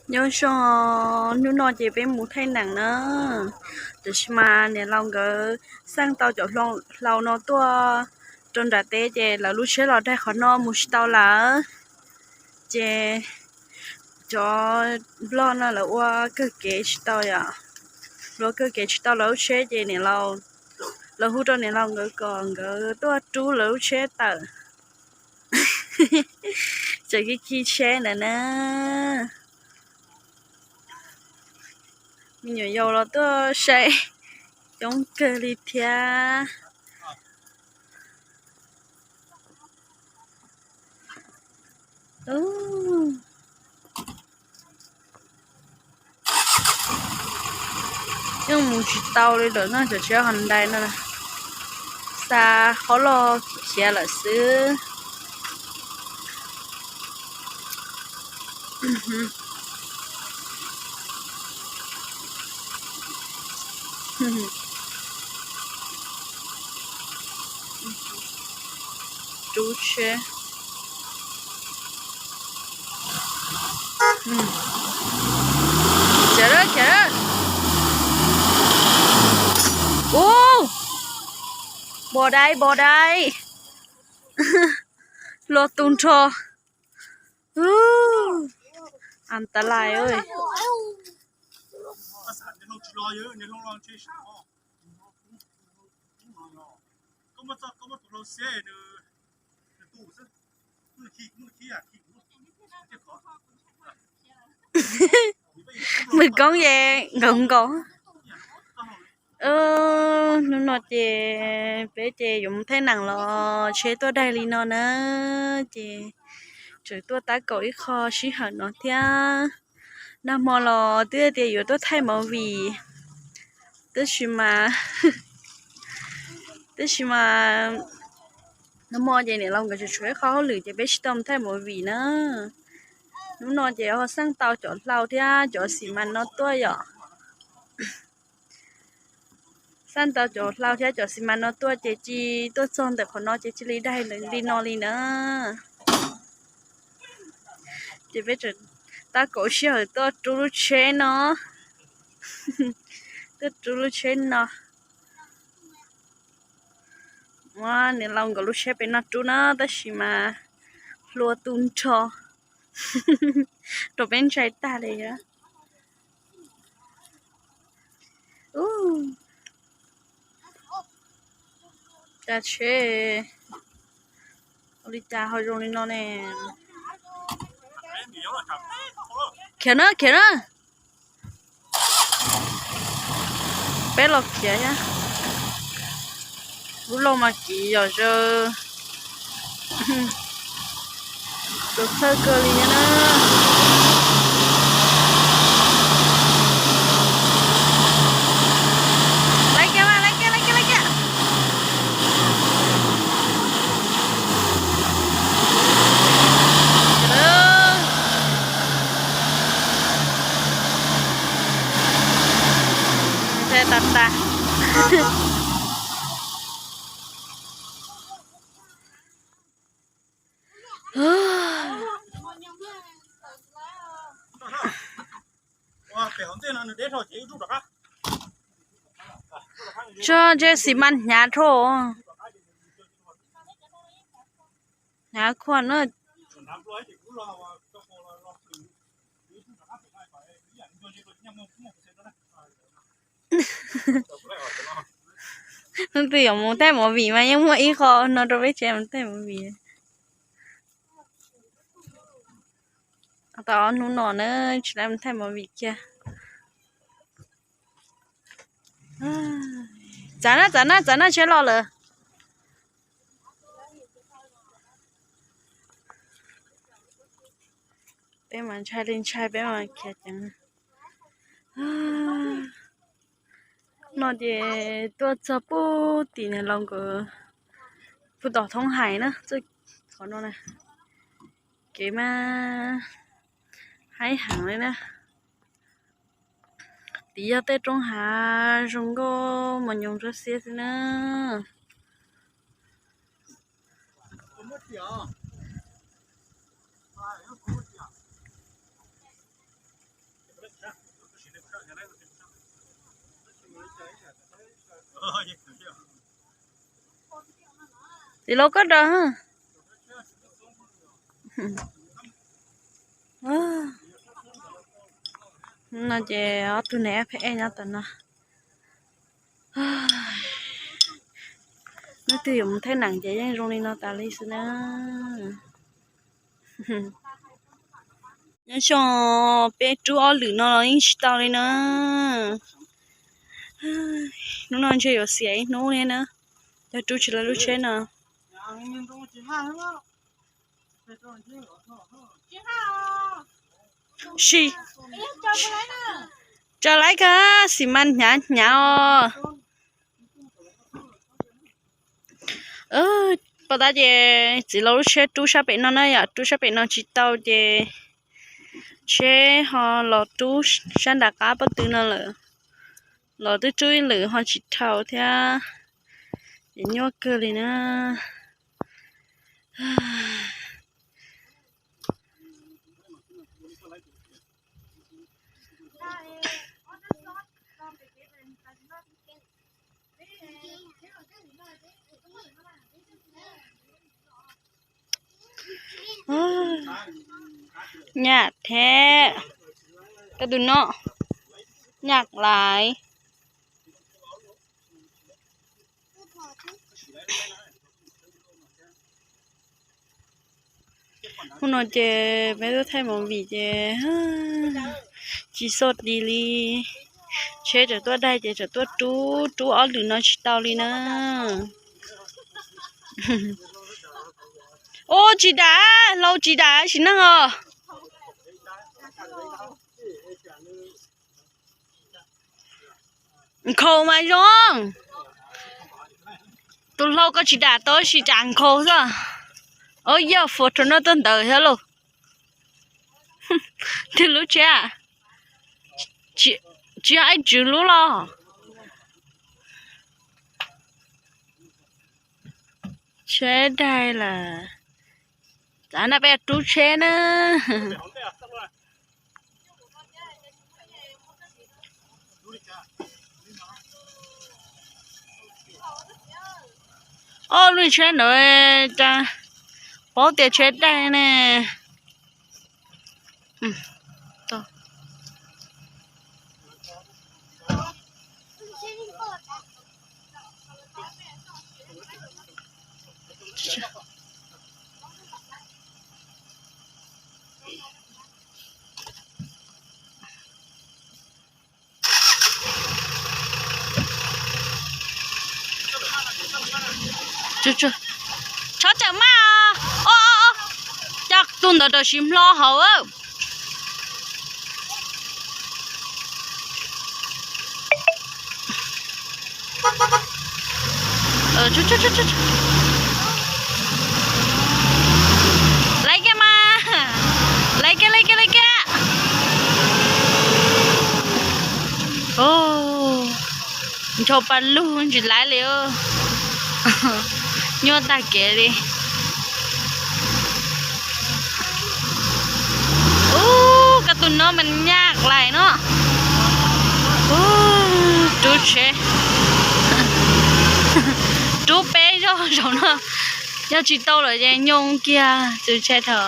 Nyob zoo, hnub no ces peb mus thaij neem na. Tiam sis mas niam laus nkawd xaj tau cov hlau no tuaj rau nram teb ces lawv lub tsheb los daig qhov no mus tsis tau lawm. Ces cov nplog no lawv ua kawg kev tsis tau yom, ua kawg kev tsis tau lawv lub tsheb ces niam laus, lawv hu rau niam laus nkawd kom nkawd tuaj rub lawv lub tsheb tawm. Tseem khi khi tsheb ntawd na. Me nyuam yaus los tuaj saib coob kawg li thiab. Yeej mus tsis tau li lawm no, cov tsheb hos ntais no xa qhob loj khiav lawm xwb. Rub tsheb. Khiav lawm, khiav lawm. Ub, npog dai, npog dai. Hluas tu nrho. Ub, antalais. Mws koob ye nkaus nkaus. Hnub no ces peb ces yuav mus thaij neem los tsheb tuaj daig li no na, ces tseem tuaj tab kaum ib qho sij hawm no thiab. Nag hmo los twb tias yuav tuaj thaij movie, tab sis mas, tab sis mas nag hmo ces niam laus nkawd tseem tshuav ib qho hauj lwm ces peb tsis tau mus thaij movie na. Hnub no ces ho xaj tau cov hlau thiab cov xi mas no tuaj yom. Xaj tau cov hlau thiab cov xi mas no tuaj ces cia tuaj txog ntawm qhov no ces cia li daig li no li na. Ces peb tseem tab kaum sij hawm tuaj rub lub tsheb no, tuaj rub lub tsheb no. Muab niam laus nkawd lub tsheb pem no rub na, tab sis mas hluas tu nrho rau peb ntshai tag li. Cas tsheb ua li cas ho zoo li no ne? Khiav na, khiav na. Peb los khiav thiab. Lub lauj mas kiv yom zaws. Tus txhawj kawg li thiab na. Laiv kiag mas, laiv kiag, laiv kiag, laiv kiag. Nthe tas tas. Tso ntshe xi mas hnyav dhau. Hnyav khuaj na. Leej twg yuav mus thaij movie mas yeej muaj ib qho no rau peb tsev mus thaij movie. Tau ob hnub no na tsis tau mus thaij movie kiag. Txav na, txav na, txav na, tsheb los lawm. Peb mas ntshai li ntshai, peb mas khiav ceev. No ces tuaj txog pub tim niam laus nkawd pub tom thoob hais na, qhov no na. Kev mas haib heev li na. Tid yog tej roob hav zoo nkauj mos nyoos ntsuab xiab xwb na. Muaj tias, muaj tias, Txiv laus koj rau. No ces ob tug niam phem nyob tom no. Hnub twg yuav mus thaj neem ces yeej zoo li no tas li xwb na. Nyob xyoo peb rub ob lwm no los yeej tsis tau li na. Hnub no ntshe yuav xiam ib hnub li na, yog rub tsis tau lub tsheb no. Sis, tso laib kawg, xi mas hnyav hnyav os. Pom tas ces txiv laus lub tsheb rub sab pem no na yom, rub sab pem no tsis tau ces tsheb ho los rub sab nram qab pob tw no lawm. Los twb rub ib lwm ho tsis dhau thiab, ces nyuaj kawg li na. Nyaj thiab, koj tus no nyaj lais. Hnub no ces peb tuaj thaij movie ces tsis xoj dis li. Tsheb tseem tuaj daig ces tseem tuaj rub, rub ob lwm no tsis tau li na. Ua tsis dam, hlau tsis dam sim neej os. Nkhaus mas zoo. Tus hlau koj tsis dam tau, sis tsam nkhaus xwb. Ov, yog fuas rau no tuaj ntawd thiab lauj. Twg lub tsheb? Tsis yog Ib Tswv lub los? Tsheb daig lawm. Txav na, peb rub tsheb na. Ob lub tsheb ntawd, paub tias tsheb daig ne. Tsob tsawg maj os. Coj tus ntawd rau siv hlo hauv. Laiv kiag mas, laiv kiag, laiv kiag, laiv kiag. Ncho pa lug ntsis laiv li. Nyuaj tag kev li. Ub, koj tus no mas nyaj lais no. Ub, rub tsheb, rub peb zaug zaum no, yog tsis tau lawm ces nyoo kiag txwv tsheb dhau.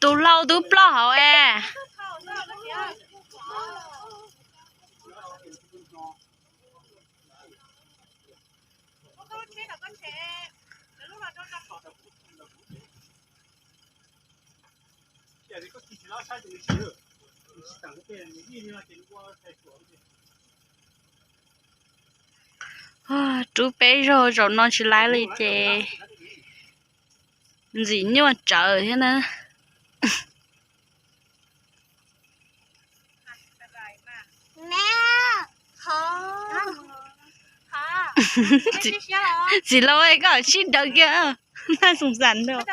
Tus hlau twb ploj hauv es. Rub peb zaug zaum no tsis laiv li ces ntxim nyuaj tsawv thiab na. Txiv laus, koj sib daws kiag, npaj xoom xas ntag.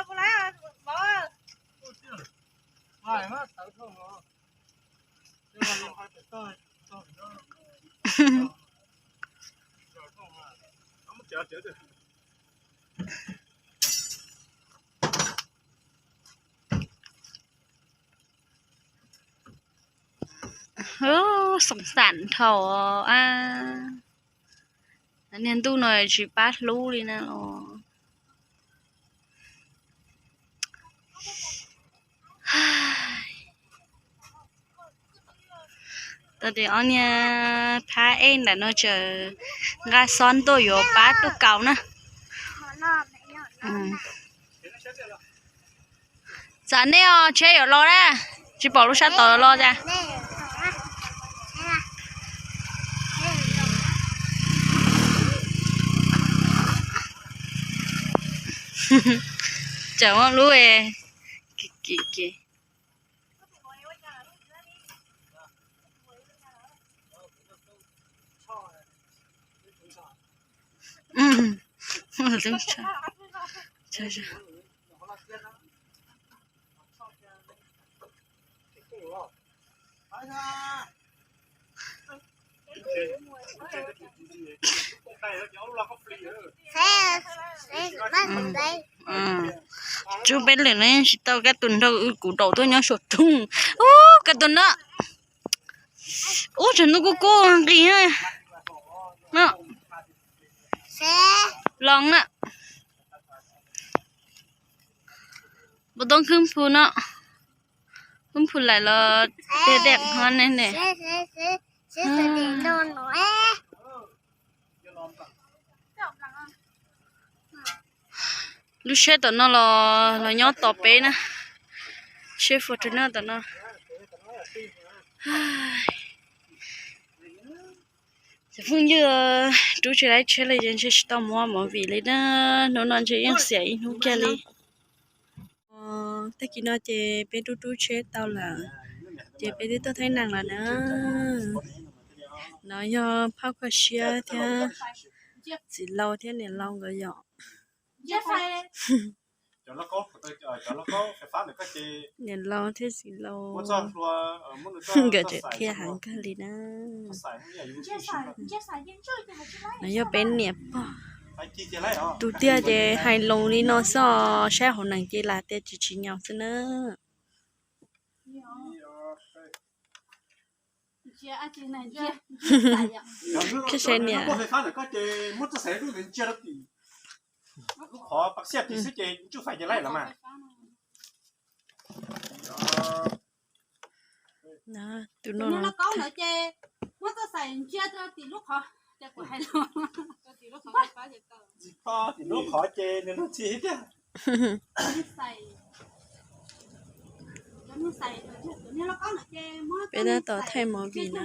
Xoom xam dhau a. Niag ntuj no tsis pab hlub li na los. Tau tias ob niag phab ej ntawm no tseem nqa xob ntuj yuav pab tuaj kaus na. Txav nej os, tsheb yuav los na, tsis pom lub sab tod los cas. Tseem muaj lub, kim kim kim. Tsub peb lwm no tsis tau, kab tus nraug wb kuv daus tuaj nyob saum rooj. Ub, kab tus no. Ub, tsam ntuj kuj kub nqis no. Los na. Puas tau khwb phu no. Khwb phu lawm los tiag tiag ho ne ne. Lub tsheb tom no los, los nyob tos peb na. Tsheb Fortuner tom no. Cov phooj ywg, rub tsis laib tsheb li ces ntshe tsis tau muab movie li na. Hnub no ntshe yeej xiam ib hnub kiag li. Tag kis no ces peb rub rub tsheb tau lawm, ces peb twb tuaj Thaib Nees lawm na. No yog phauj Koj Siab thiab txiv laus thiab niam laus nkawd yom. Niam laus thiab txiv laus nkawd tseem qhia heev kawg li na. No yog peb niam pog. Tus tiag ces hais lus li no xwb, saib hauv neeg ces lam tias tsis tsis nyaus xwb na. Koj saib niam. Tus no no. Peb tab tom thaij movie na.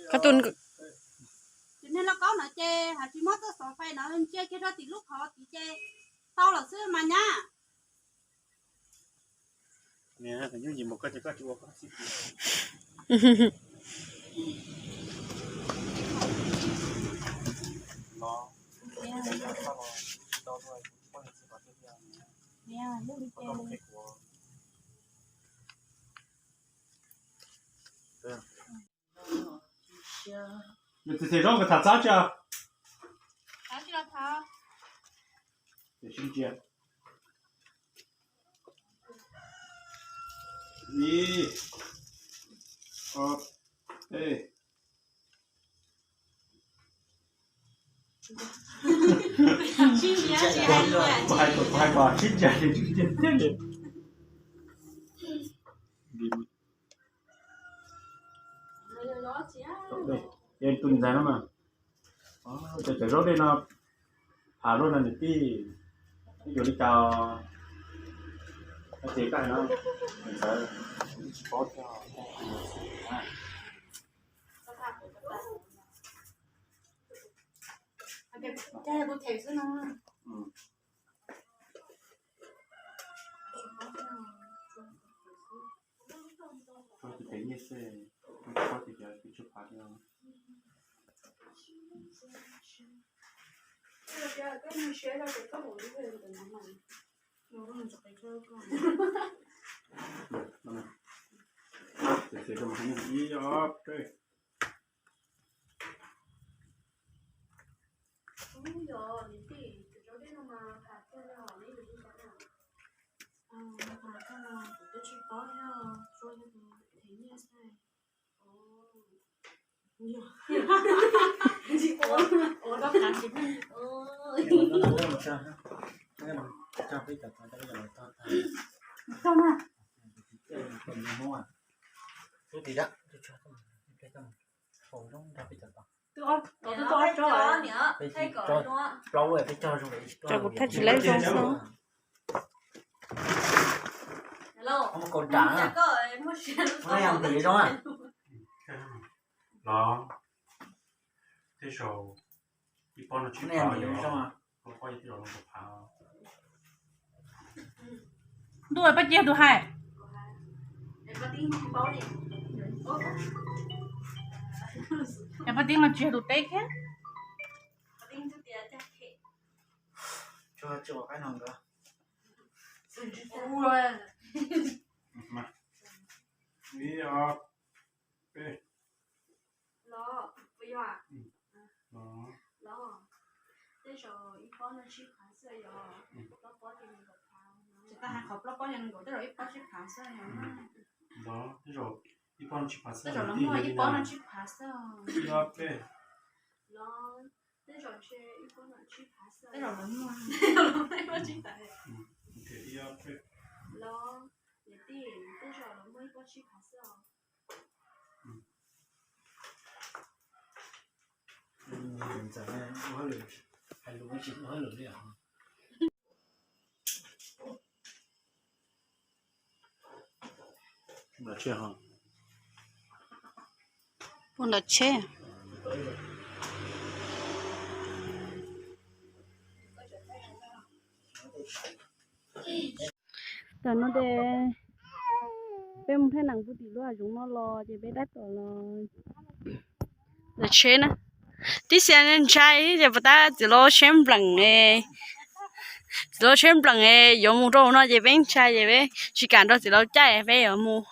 Koj tus, ces nej lauj kaub no ces hais tsis muab txoj xov fais no ntsia kiag rau tim lub qhov tid ces tau lawm xwb mas nyab. Nws txiv txiv zaub nkawd tham txog tsi? Tiam sis ntsia. Ib, ob, peb. Kuv hais kom sib ntsia ces sib ntsia thiab li. Tus ntxhais no mas, cov cawv zaub dej no, phav luaj no niam tij, ib yuav li cas, ces koj hais no, ntxhais tsis paub thiab. Tso tus tes nyiaj xwb, tso tus cov pis tshuaj phav thiab. Ib, ob, peb. Kuv thaj tsis laib zoo xwb. Los, tej zaum ib pob no tsis phav. Ntuj, pab cia tus hais. Es pab tib no tsis yog tus teb thiab. Los, puas yog? Los, tej zaum ib pob no tsib phav xwb yog. Plaub pob ces nees nkaum phav. Tsis tas hais qhov plaub pob nees nkaum, tej zaum ib pob tsib phav xwb yog. Los, tej zaum ib pob no tsib phav xwb, tej zaum los muaj ib pob no tsib phav xwb. Los, tej zaum ntshe ib pob no tsib phav xwb, tej zaum los muaj. Los, niam tij, tej zaum los muaj ib pob tsib phav xwb os. Pub ntawm tsheb. Tam no ces peb mus thaij neem puag tim lub hav zoov no los ces peb tab tom los ntawm tsheb na. Tib xia ntshai ces puas tab txiv laus tsheb npleem, txiv laus tsheb npleem yuav mus rau hauv no ces peb ntshai ces peb tsis kam nrog txiv laus caij peb yuav mus.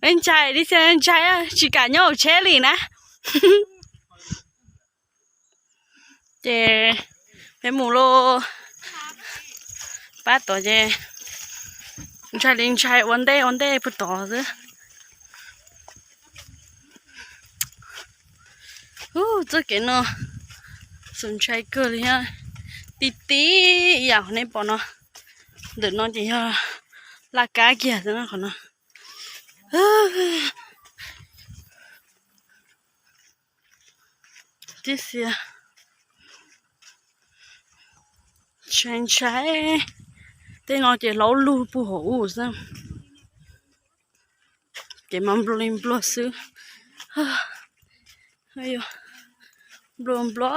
Peb ntshai, tib xia ntshai tsis kam nyob hauv tsheb li na. Ces peb mus lauj. Pab tod ces ntshai li ntshai ua ntej ua ntej puag tod xwb. Ub, txoj kev no xum ntshai kawg li thiab. Ti ti ib yam nej pom no, ntawm no ces yog laj kab kiag xwb na qhov no. Tib xia ntshai ntshai, tej no ces hlaub lug puag hauv ub xwb. Ces mas nplua li nplua xwb. Nplua nplua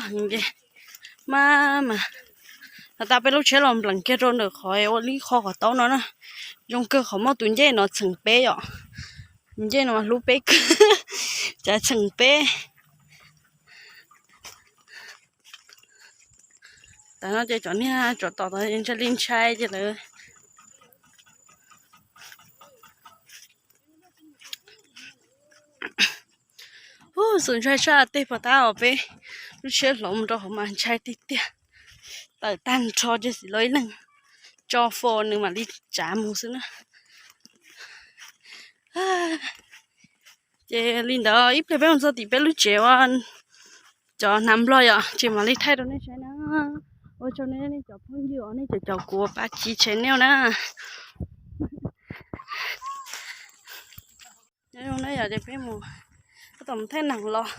heev ces mas mas. Has tas peb lub tsheb los npleem kiag rau ntawm qhov ua li qho qhov taub no na. Zoo kawg qhov muaj tus ncej no txheem peb yom. Tus ncej no mas hlub peb kawg, cas txheem peb. Tam no ces cov niag tsov tom tod ntshai li ntshai ces lawv Ub, xum ntshai saj tej puag ta os, peb lub tsheb hloov mus rau hauv mas ntshai tiag tiag. Tawm tag nrho ces txiv laus ib leeg tso fo nws mam li tsav mus xwb na. Ces li ntawd ib pliag peb mus txog tim peb lub tsev ua cov hnav nplog yom, ces mam li thaij rau nej saib na. Ua tsaug nej cov phooj ywg os, nej cov caum kuv Paj Ci channel na. Nyob zoo na yom, ces peb mus, tab tom mus thaij nees los.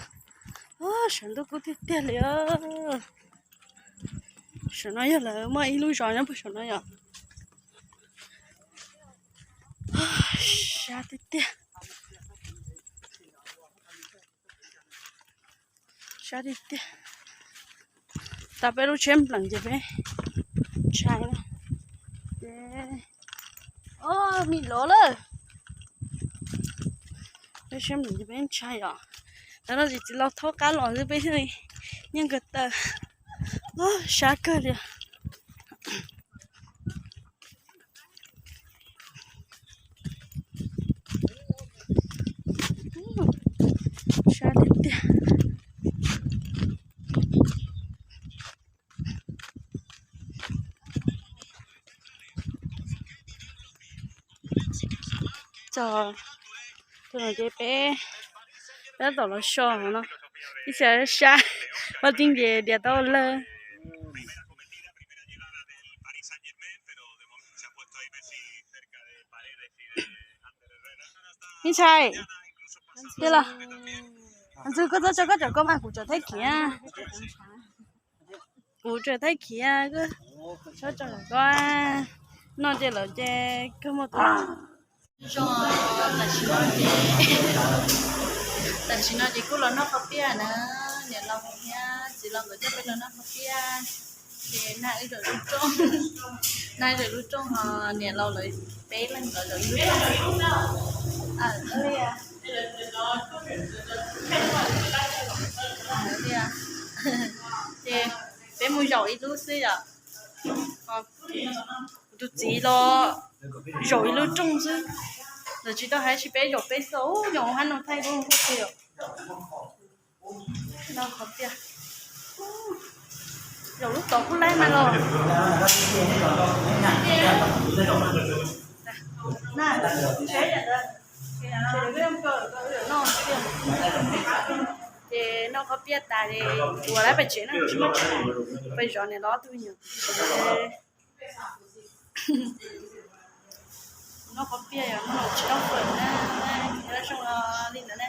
Sawv ntuj kub tiag tiag li. Saum no yog lawv muaj ib lub zos nyob puag saum no yom. Sab tiag tiag. Sab tiag tiag. Tas peb lub tsheb npleem ces peb ntshai na. Ces, o, me lov lawm. Peb tsheb npleem ces peb ntshai os. Tam no ces txiv laus thaub qab los xwb peb thiaj li nyeej ko taw. Sab kawg li. Sab tiag tiag. Txog tus no ces peb, peb tab tom los so no, ib txhia sab, ua tib nce diav tau lawg. Me ntxhais, ntxawg koj txhob tso koj cov koj mas kuv tso thaib khiav. Kuv tso thaib khiav, koj txhob tso koj. No ces lawv ces kawg muaj tus zoo. Tam sim no ces, tam sim no ces kuj los noj qhov piaj na, niam laus thiab txiv laus nkawd coj peb los noj qhov piaj. Ces nag wb zaum lub rooj, nag wb zaum lub rooj ho niam laus lawv peb leeg nkawd zaum ib lub rooj. Ces peb mus zaum ib lub xwb yom. Kuv tus txiv los zaum ib lub rooj xwb, lawv tsis tau hais tsis peb zaum peb xwb, zaum hab no thaij lub nkuaj tiag. Noj qhov piaj, zaum lub tod kuj laib mas los. Ces noj qhov piaj tas es kuv lawv pem tsev no tsis muaj tsis, peb zov niam laus ob tug me nyuam. Noj qhov piaj yog noj tsis tau fawm na, zoo li ntawd na.